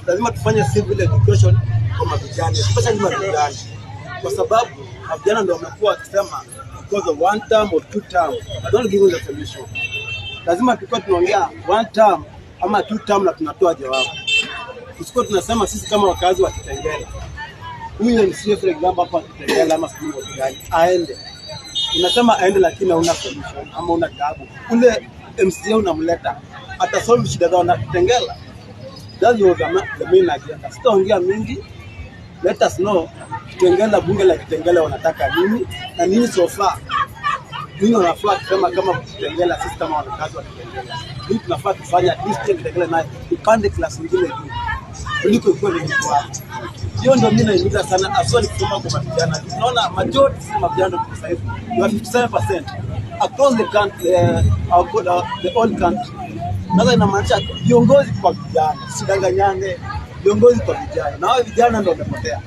Lazima tufanye civil education kwa mavijana, especially mavijana, kwa sababu mavijana ndio wamekuwa wakisema because of one term or two term, I don't give you the solution. Lazima tukuwa tunaongea one term ama two term na tunatoa jawabu. Tusikuwa tunasema sisi kama wakazi wa Kitengela, huyu MCA, for example, hapa Kitengela ama sijui watu gani aende, unasema aende, lakini hauna solution ama una jawabu. Ule MCA unamleta atasolve shida zao na Kitengela. That was the main agenda. Sitaongea mingi. Let us know Kitengela, bunge la Kitengela wanataka nini na nini so far, nini wanafaa kusema kama Kitengela, sisi kama wanakazi wa Kitengela, nini tunafaa kufanya at least pia Kitengela naye ipande class nyingine juu kuliko ikuwa ni hapo. Hiyo ndio mimi naimiza sana, haswa nikisema kwa vijana. Tunaona majority si mavijana ndio tuko sasa hivi. We are 57% across the country, the whole country. Sasa inamaanisha viongozi kwa vijana, sidanganyane, viongozi kwa vijana, na hao vijana ndio wamepotea.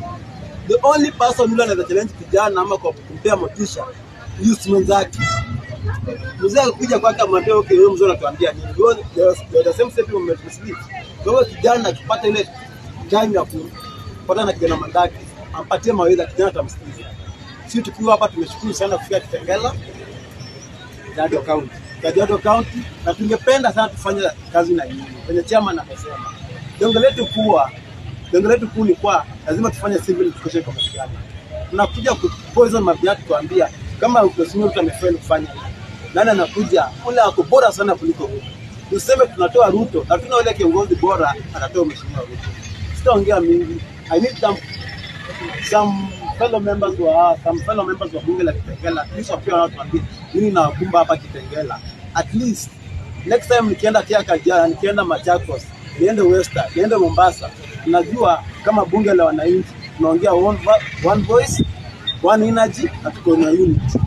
The only person yule anaweza challenge kijana ama kwa kumpea motisha, youth mwenzake. Mzee akikuja kwake amwambia, "Okay, wewe mzee unatuambia nini?" Wewe the same same people mmetusleep. Kwa hiyo kijana akipata ile time ya kupata na kijana mwenzake, ampatie mawaidha, kijana atamsikiza. Sisi tukiwa hapa tumeshukuru sana kufika Kitengela, Kajiado County. Kajiado County, na tungependa sana tufanye kazi na nyinyi. Kwenye chairman amesema lengo letu kuu ni kwa lazima tufanye civil education kwa vijana. Tunakuja ku poison mavijana tukiwaambia kama Mheshimiwa Ruto amefail kufanya hivi, nani anakuja ule ako bora sana kuliko Ruto? Tuseme tunatoa Ruto na tuna ule kiongozi bora atatoa Mheshimiwa Ruto. Sitaongea mingi. I need some fellow members wa bunge la Kitengela, at least wakiwa wanatuambia nini nawakumba hapa Kitengela. At least next time nikienda kia Kajiado, nikienda Machakos, niende Western, niende Mombasa, tunajua kama bunge la wananchi tunaongea one voice, one energy na tuko na unity.